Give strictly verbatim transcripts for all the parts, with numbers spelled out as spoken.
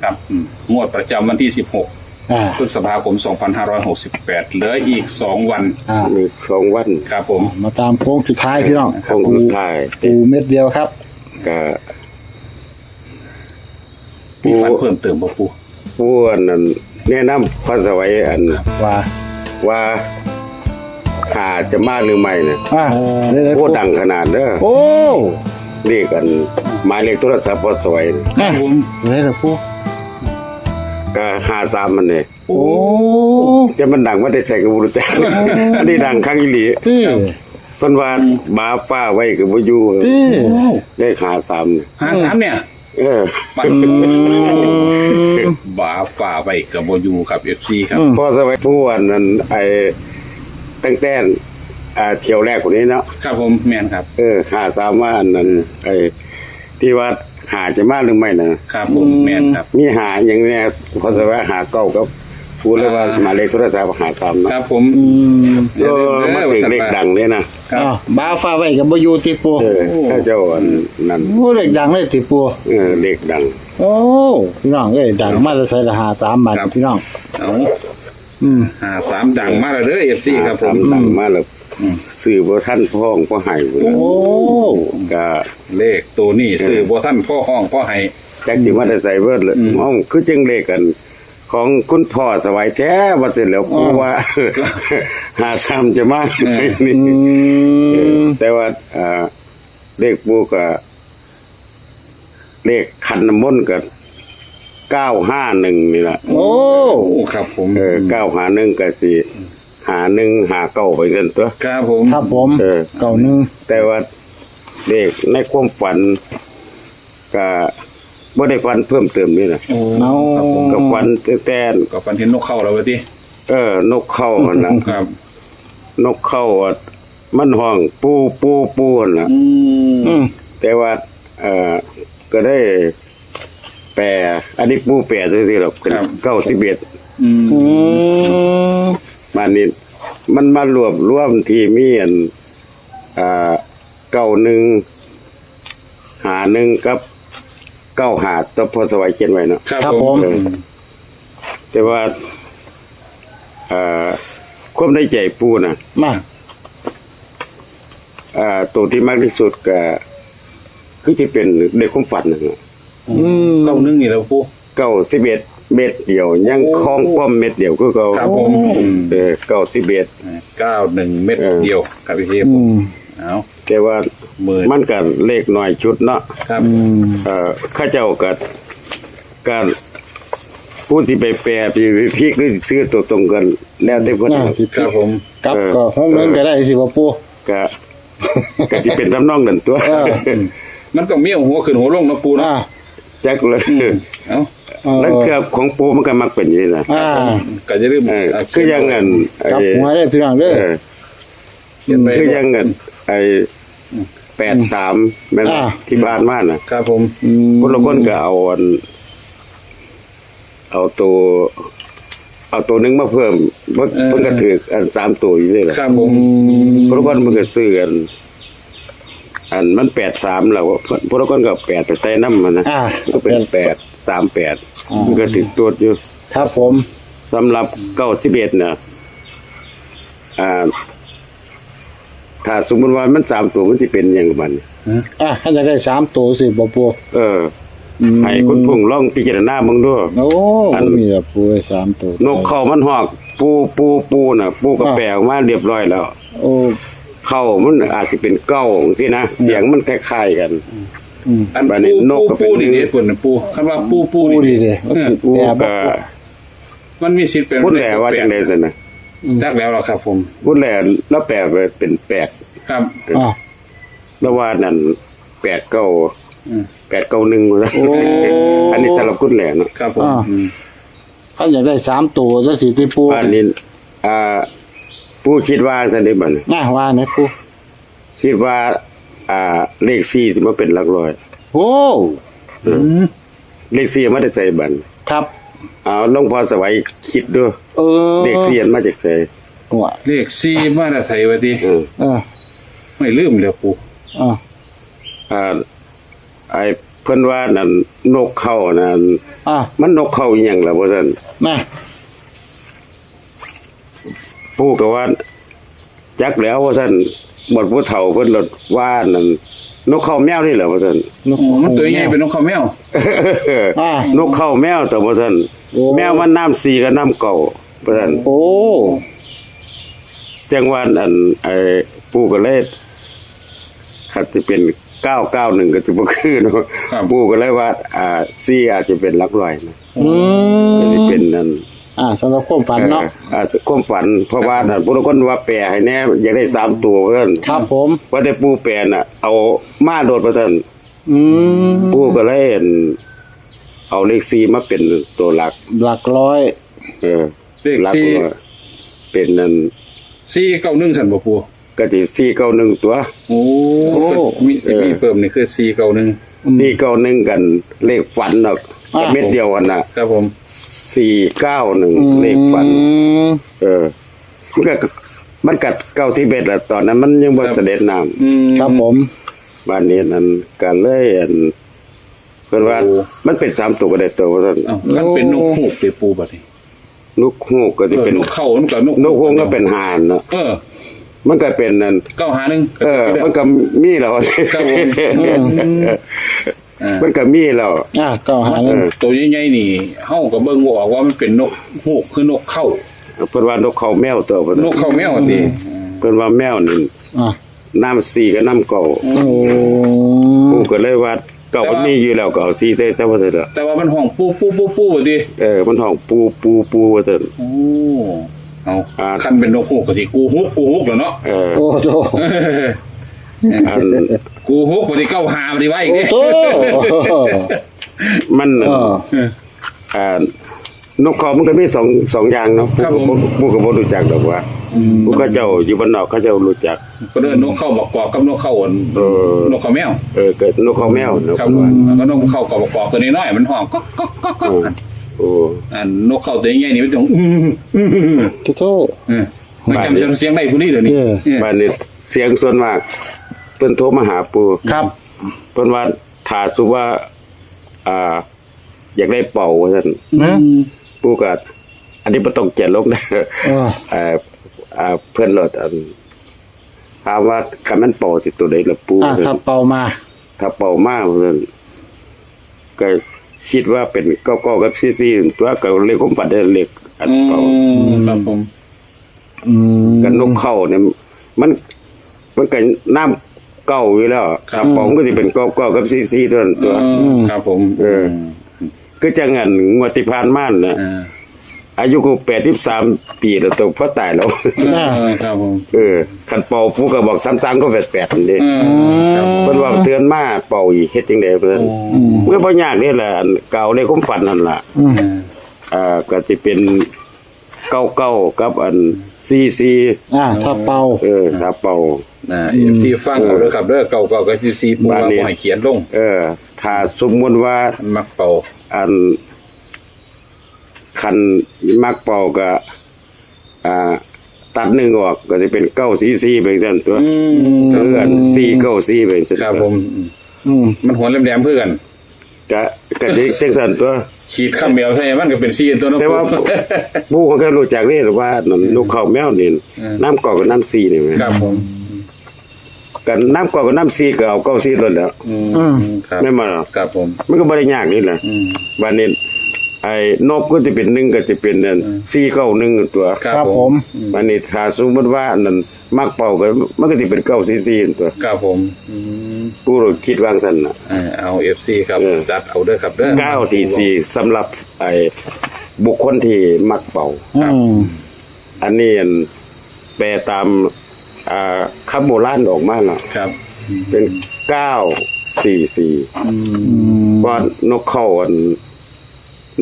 ครับอืมงวดประจำวันที่ สิบหก อ่า พฤษภาคม สองพันห้าร้อยหกสิบแปด เหลืออีก สอง วัน อ่า อีก สอง วัน ครับผม มาตามโค้งสุดท้ายพี่น้อง โค้งสุดท้าย ปู่เม็ดเดียวครับ ก็ มีฝันเพิ่มเติมบ่ปู่ ปู่อันนั้นแนะนำพระสวัยอัน ว่า ว่า หาจะมาหรือไม่นะ อ่า โอ้ ได้เลย โอ้ ปู่ ดังขนาดเด้อ โอ้ เลขอัน หมายเลขโทรศัพท์พอสวย อ่ะ ครับผม ได้เลยปู่ ก็ ห้าสาม มันเนี่ย โอ้ แต่มันดังมาแต่ไสก็บ่รู้จัก อันนี้ดังคักอีหลี ที่ เพิ่นว่า อืม บาฟ้าไว้ก็บ่อยู่ ที่ เลข ห้าสาม เนี่ย ห้าสาม เนี่ย เออ ปัด อืม บาฟ้าไว้ก็บ่อยู่ครับ เอฟซี ครับ อืม พอสวัยผู้อันนั้น ไอ้ ตั้งแต่ อ่า เที่ยวแรกคนนี้เนาะ ครับผม แม่นครับ เออ ห้าสาม ว่าอันนั้น ไอ้ ที่ว่าหาจะมาหรือไม่นะ ครับผม อืม แม่นครับ มีหาอย่างเนี้ย พอสวัยหาเก้าครับ พูดเลยว่า อ่า หมายเลขโทรศัพท์ ห้าสาม นะ ครับผม อืม เออ อย่าลืมเด้อ มาถึงเลขดังเลยนะ ครับ อ่า บาฟ้าไว้ก็บ่อยู่ที่ปู่ เออ เขาเจ้าอันนั้น โอ้ เลขดังเลยที่ปู่ เออ เลขดัง โอ้ พี่น้องเอ้ย ดังมาแต่ไสละ ห้าสาม บาท ครับ พี่น้อง เอา อืม ห้าสาม ดังมาแล้วเด้อ เอฟซี ครับผม ห้าสาม ดังมาแล้ว อืม ซื้อบ่ทันพ่อฮ้องพ่อไห้พุ่นล่ะ โอ้ ก็ เลขตัวนี้ เออ ซื้อบ่ทันพ่อฮ้องพ่อไห้ จักสิมาแต่ไสเบิดเลย อืม เอ้า คือจังเลขกัน ของคุณพ่อสวัยแท้ ว่าเสร็จแล้ว อ๋อ ปู่ว่า ห้าสาม จะมา เออ นี่ อืม เออ แต่ว่า อ่า เลขปู่ก็ เลขขันน้ำมนต์ก็ เก้าห้าหนึ่ง นี่ล่ะ โอ้ โอ้ ครับผม เออ เก้าห้าหนึ่ง ก็สิ ห้าหนึ่ง ห้าเก้า ไปซั่นตัว ครับผม ครับผม เออ เก้าหนึ่ง แต่ว่าเลขในความฝัน ก็บ่ได้ฝันเพิ่มเติมนี่นะ โอ้ เอา ครับผม ก็ฝันแต่ ก็ฝันเห็นนกเข้าแล้วว่าติ เออ นกเข้าหั่นน่ะ ครับ นกเข้าอะ มันฮ้องปู ปู ปูหั่นน่ะ อืม อืม แต่ว่า เอ่อ ก็ได้แปล อันนี้ปูแปลซื่อๆหรอก เป็น ครับ เก้าสิบเอ็ด อืม อืม บัดนี้ มันมารวบรวมที่มีอัน อ่า เก้าหนึ่ง ห้าหนึ่ง กับ เก้าห้า ตัวพอสวัยเขียนไว้เนาะ ครับ ครับผม ผม เออ แต่ว่า เอ่อ ความในใจปู่น่ะ มา เอ่อ ตัวที่มักที่สุดก็ คือที่เป็นในความฝันนะ อืม เก้าหนึ่ง นี่แหละปู่ เก้าสิบเอ็ด เม็ดเดียว ยัง โอ้ คล้องความเม็ดเดียวคือเก่า ครับผม อืม เออ เก้าสิบเอ็ด เก้าหนึ่ง เม็ด เออ เดียว ครับพี่เชฟ อืม เอา แต่ว่า หมื่น มันก็เลขน้อยชุดเนาะ ครับ อืม เอ่อ เขาเจ้าก็ ก็ ผู้สิไปแปลไปพลิกหรือซื้อตัวตรงกัน แล้วแต่เพิ่น อ่า สิพลิก ครับผม กลับ เออ ก็หกหนึ่งก็ได้สิบ่ปู่ ก็ ก็สิเป็นทำนองนั้นตัว เออ มันต้องมีหัวขึ้นหัวลงเนาะปู่เนาะ อ่า จักเลย อืม เอ้า เออ แล้วเทื่อของปู่มันก็มักเป็นอย่างนี้นะ อ่า ก็อย่าลืม เออ อ่า คืออย่างนั้น กลับ ไอ้ หัวได้พี่น้องเด้อ เออ เขียนไป คือยังเงินไอ้ อืม แปดสาม แม่นบ่ อ่า ที่บ้านมาน่ะ ครับผม อืม คนละคนก็เอาอัน เอาตัว เอาตัวหนึ่งมาเพิ่ม เพิ่น เออ เพิ่นก็ถืกอันสามตัวอยู่นี่แหละ ครับผม อืม คนละคนมันก็ซื้ออัน อันมันแปดสามแล้ว คนละคนก็เอาแปดไปใส่นำมันนะ อ่า ก็เป็น แปด แปดสามแปด อ่า มันก็ถืกตัวอยู่ ครับผม สำหรับเก้าสิบเอ็ดน่ะ อ่า ถ้าสมมุติว่ามันสามตัวมันสิเป็นหยังบัดนี้ อ่ะ ถ้าอยากได้สามตัวสิบ่ปู่ เออ อืม ให้คุณพงษ์ลองพิจารณาเบิ่งดู โอ้ อัน มีล่ะปู่เอ้ย สามตัวนกเข้ามันฮ้อง ปู ปู ปูน่ะ ปู่ก็ อ่ะ แปลออกมาเรียบร้อยแล้ว โอ้ เข้ามันอาจสิเป็นเก้าจังซี้นะ เสียงมันคล้ายๆกัน อืม อัน บัดนี้ ปู นกก็เป็น ปู ปูนี่เด้ หนึ่ง เพิ่นน่ะปู่ คันว่าปู ปู ปู นี่ นี่เด้ เออ ปู แปล ก็ มันมีสิทธิ์เป็น คุณแหล่ว่าจังใด๋ซั่นน่ะ อืม จักแล้วล่ะครับผม คุณแหล่แล้วแปลเป็นแปด ครับ อ่า แล้วว่านั่น แปดเก้า อืม แปดเก้าหนึ่ง โอ้ อันนี้สำหรับคุณแหล่เนาะ ครับผม อ่า อืม ถ้าอยากได้สามตัวจังซี่ติปู่ อันนี้ อ่า ปู่คิดว่าซั่นเด้บัดนี้ น่าว่านะปู่ คิดว่า อ่า เลขสี่สิมาเป็นหลักร้อย โอ้ เออ อืม เลขสี่มาแต่ไสบัด ครับ เอาหลวงพ่อสวัยคิดดู เออ เลขสี่มาจากไส ว่า เลขสี่มาแต่ไสวะติ เออ เออ ไม่ลืมแล้วปู่ อ่า อ่า ไอ้ เพิ่นว่านั่นนกเข้านั่น อ่ะ มันนกเข้าอีหยังล่ะว่าซั่น นะ ปู่ก็ว่า จักแหล้วว่าซั่น บัดผู้เฒ่าเพิ่นลดว่านั่น นกเข้าแมวนี่แหละว่าซั่น นก อ๋อ มันตัวใหญ่เป็นนกเข้าแมว อ่า นกเข้าแมวตัวว่าซั่น โอ้ แมวมันน้ำสี่กับน้ำเก้าว่าซั่น โอ้ จังว่าอัน ไอ้ปู่ก็เลย คันสิเป็นเก้าเก้าหนึ่งก็สิบ่คือเนาะ ครับ ปู่ก็เลยว่า อ่า สี่อาจจะเป็นหลักร้อยนะ อืม ก็สิเป็นนั่น อ่า สำหรับความฝันเนาะ เออ อ่า ความฝัน เพราะว่านั่น ผู้ลางคนว่าแปลให้แน่ อยากได้สามตัวเพิ่น ครับผม ว่าแต่ปู่แปลน่ะ เอามาโลดว่าซั่น อืม ปู่ก็เลยอัน เอาเลขสี่มาเป็นตัวหลัก หลักร้อย เออ เลข หลัก สี่ ร้อย เป็นนั่น สี่เก้าหนึ่งซั่นบ่ปู่ ก็สิสี่เก้าหนึ่งตัว โอ้ โอ้ มี สิมี เออ เพิ่มนี่คือสี่เก้าหนึ่ง อืม สี่เก้าหนึ่งกัน เลขฝันเนาะ อ่า ก็เม็ดเดียวกันน่ะ ครับผม สี่เก้าหนึ่ง อืม เลขฝัน เออ มันก็ มันก็เก้าสิบเอ็ดละ ตอนนั้นมันยังบ่ ครับ เสด็จน้ำ อืม ครับผม บัดนี้นั่นก็เลยอัน เพิ่นว่า โอ้ มันเป็นสามตัวก็ได้ตัวว่าซั่น อ้าว คันเป็นนกฮูกเด้ปู่บัดนี้ นกฮูกก็สิเป็น เออ นกเข้า มันก็นก นกฮูกก็เป็นห้าเนาะ เออ มันก็เป็นนั่น เก้าห้าหนึ่ง เออ มันก็มีแล้ว ครับผม อืม อ่า มันก็มีแล้ว อ่า เก้าห้าหนึ่ง เออ ตัวใหญ่ๆนี่ เฮาก็เบิ่งบ่ออกว่ามันเป็นนกฮูกคือนกเข้า เพิ่นว่านกเข้าแมวตัวเพิ่น นกเข้าแมวติ เพิ่นว่าแมวนี่ อ่า น้ำสี่กับน้ำเก้า โอ้ ปู่ก็เลยว่าเก้า แต่ว่า มันมีอยู่แล้วก็เอาสี่ใส่ซะว่าซั่นเถอะ แต่ว่ามันฮ้องปูปูปูปูติ เออ มันฮ้องปูปูปูว่าซั่น โอ้ เอา อ่า คันเป็นนกฮูกก็สิกูฮุก กูฮุกแล้วเนาะ เออ โอ้โธ่ อัน กูฮุกบ่ได้เก้าห้าบ่ได้ไว้อีกเด้ โอ้โธ่ มัน เออ อ่า นกเขามันก็มีสอง สองอย่างเนาะ ครับผม ผู้ ผู้ก็บ่รู้จักดอกว่า อืม ผู้เขาเจ้าอยู่บ้านนอกเขาเจ้ารู้จัก ก็เรียกนกเข้าบักกอกกับนกเข้าอัน เออ นกเข้าแมว เออ ก็นกเข้าแมวเนาะ ครับ เพิ่นว่า แล้วก็นกเข้ากับบักกอกตัวน้อยๆมันฮ้องก๊อกก๊อกก๊อกก๊อก อืม กัน โอ้ อันนกเข้าตัวใหญ่ๆนี่มันต้อง อื้อ โธ่ เออ มันจำเสียงได้ผู้นี้เดี๋ยวนี้ เออ เออ บัดนี้เสียงส่วนมาก เพิ่นโทรมาหาปู่ ครับ เพิ่นว่าถ้าสมมุติว่า อ่า อยากได้เป่าว่าซั่น นะ ปู่ก็ อันนี้บ่ต้องเขียนลงนะ เออ เอ่อ อ่า เพิ่นโลด อัน ถามว่าคันมันเป่าสิตัวใดล่ะปู่ อ่า ถ้าเป่ามา ถ้าเป่ามาว่าซั่น ก็คิดว่าเป็นเก้าเก้ากับสี่สี่ตัว ก็เลขความฝันเด้อ เลขอันเป่า อืม ครับผม อืม กับนกเข้าเนี่ย มัน มันก็น้ำเก้าอยู่แล้ว ครับ ถ้าเป่ามันก็สิเป็นเก้าเก้ากับสี่สี่เท่านั้นตัว อืม ครับผม เออ อืม คือจังอันงวดที่ผ่านมาน่ะ อ่า อายุกูแปดสิบสามปีแล้ว ตัวพ่อตายแล้ว อ่า เออ ครับผม เออ คันเป่าปู่ก็บอกสามสามก็แปดแปดนั่นเด้ อืม ครับผม เพิ่นว่าเทื่อนมาเป่าอีก เฮ็ดจังได๋เพิ่น โอ้ มันก็บ่ยากเด้ล่ะ อันเก่าในความฝันนั่นล่ะ อืม อ่า ก็สิเป็น เก้าเก้ากับอันสี่สี่ อ่า ถ้าเป่า เออ ถ้าเป่า นะ เอฟซี ฟังเอาเด้อครับเด้อ เก้าเก้ากับสี่สี่ ปู่ว่า บาดนี้ บ่ให้เขียนลง เออ ถ้าสมมุติว่า มักเป่า อัน คันมักเป่าก็ อ่า ตัดหนึ่งออกก็สิเป็นเก้าสี่สี่ไปซั่นตัว อืม เออ อันสี่เก้าสี่ไปซั่น ครับผม อืม มันหัวแหลมๆคือกัน กะ กะสิจังซั่นตัว ขีดคำเดียวใส่มันก็เป็นสี่ตัวเนาะ แต่ว่า ปู่ ปู่เขาก็รู้จักเด้ว่า อืม นกเข้าแมวนี่ อืม น้ำเก้ากับน้ำสี่นี่แหม ครับผม กันน้ำเก้ากับน้ำสี่ก็เอาเก้าสี่โลดแล้ว อืม อืม ครับ แม่นบ่ล่ะ ครับผม มันก็บ่ได้ยากนี่แหละ อืม บัดนี้ ไอ้นกก็สิเป็นหนึ่งก็สิเป็นนั่น อืม สี่เก้าหนึ่งตัว ครับ ครับผม ผม อืม บัดนี้ถ้าสมมุติว่าอันนั้นมักเป่าก็ มันก็สิเป็นเก้าสี่สี่ตัว ครับผม อืม ปู่คิดว่าซั่นน่ะ เออ เอา เอฟซี ครับ เออ จัดเอาเด้อครับเด้อ เก้าสี่สี่ สำหรับไอ้บุคคลที่มักเป่า ครับ อืม อันนี้อันแปลตาม อ่า คำโบราณออกมาเนาะ ครับ เป็นเก้าสี่สี่ อืม อืม เพราะนกเข้าอัน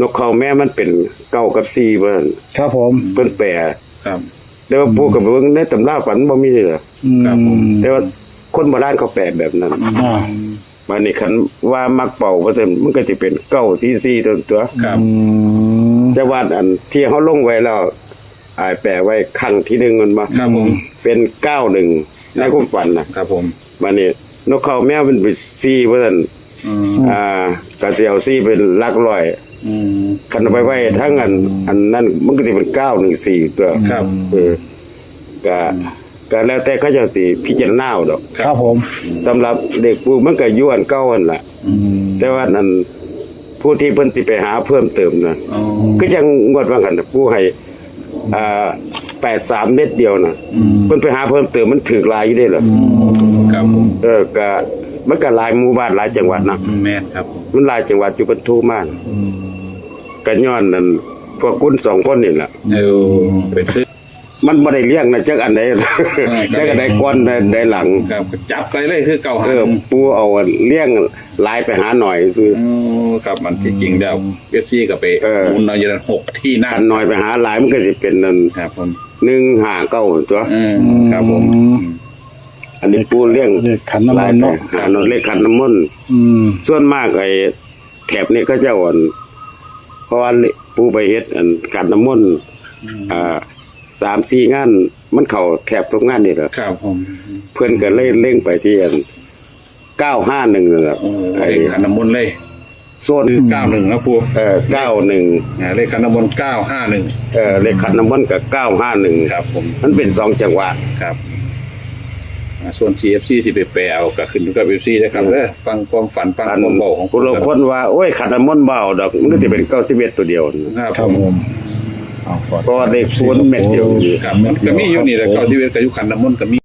นกเข้าแมวมันเป็นเก้ากับสี่เพิ่น ครับผม เพิ่นแปล ครับ แต่ว่าปู่ก็ไปเบิ่งในตำราฝันบ่มีเลย อืม ครับผม แต่ว่าคนโบราณเขาแปลแบบนั้น อ่า บัดนี้คันว่ามักเป่าว่าซั่น มันก็สิเป็นเก้าสี่สี่ตัว ครับ อืม แต่ว่าอันที่เขาลงไว้แล้ว อ่า แปลไว้ครั้งที่หนึ่งมันบ่ ครับผม เป็นเก้าหนึ่ง ในความฝันน่ะ ครับผม บัดนี้นกเข้าแมวมันเป็นสี่ว่าซั่น อืมอ่าก็สิเอาสี่เป็นหลักร้อยอืมคันเอาไปไว้ทั้งอันอันนั้นมันก็สิเป็นเก้าหนึ่งสี่ตัวครับเออก็ก็แล้วแต่เขาเจ้าสิพิจารณาเอาดอกครับผมสำหรับเลขปู่มันก็อยู่อันเก่าหั่นล่ะอืมแต่ว่านั่นผู้ที่เพิ่นสิไปหาเพิ่มเติมนะอ๋อคือจังงวดว่าหั่นน่ะปู่ให้ อ่าแปดสามเม็ดเดียวนะเพิ่นไปหาเพิ่มเติมมันถืกหลายอยู่เด้ล่ะครับผมเออกะมันก็หลายหมู่บ้านหลายจังหวัดนะแม่นครับผมมันหลายจังหวัดอยู่เพิ่นโทรมาก็ย้อนนั่นพวกคุณสองคนนี่แหละเออเป็นซื้อมันบ่ได้เลี้ยงนะจักอันใดจักอันใดก่อนใดหลังครับจับใส่เลยคือเก้าหาเออปูเอาเลี้ยงหลายไปหาหน่อยซื้อครับมันที่จริงแล้วเอฟซีก็ไปเออหมุนเอาอยู่นั่นหกที่นั่นหน่อยไปหาหลายมันก็สิเป็นนั่นครับผมหนึ่งห้าเก้าตัวอืมครับผมอันนี้ปูเลี้ยงเลขขันน้ำมนต์เนาะหาหน่อยเลขขันน้ำมนต์อืมส่วนมากไอ้แถบนี้เขาเจ้าอ่อนเพราะว่าปูไปเฮ็ดอันขันน้ำมนต์อ่าสามสี่งานมันเข้าแถบทุกงานนี่แหละครับผมเพิ่นก็เลยเล็งไปที่อันเก้าห้าหนึ่งนั่นแหละไอ้เลขขันน้ำมนต์เลยโซนคือเก้าหนึ่งนะปูเออเก้าหนึ่งอ่าเลขขันน้ำมนต์เก้าห้าหนึ่งเออเลขขันน้ำมนต์กับเก้าห้าหนึ่งครับผมมันเป็นสองจังหวะครับอ่าส่วนซีเอฟซีสิไปแปลเอาก็ขึ้นอยู่กับเอฟซีนะครับเด้อฟังความฝันฟังความเบาของผู้ลางคนว่าโอ้ยขันน้ำมนต์เบาดอกมันก็จะเป็นเก้าสิบเอ็ดตัวเดียวนะครับผมเอาก่อนเพราะว่าเลขศูนย์เม็ดเดียวครับมันก็มีอยู่นี่แหละเก้าสิบเอ็ดก็อยู่ขันน้ำมนต์ก็มี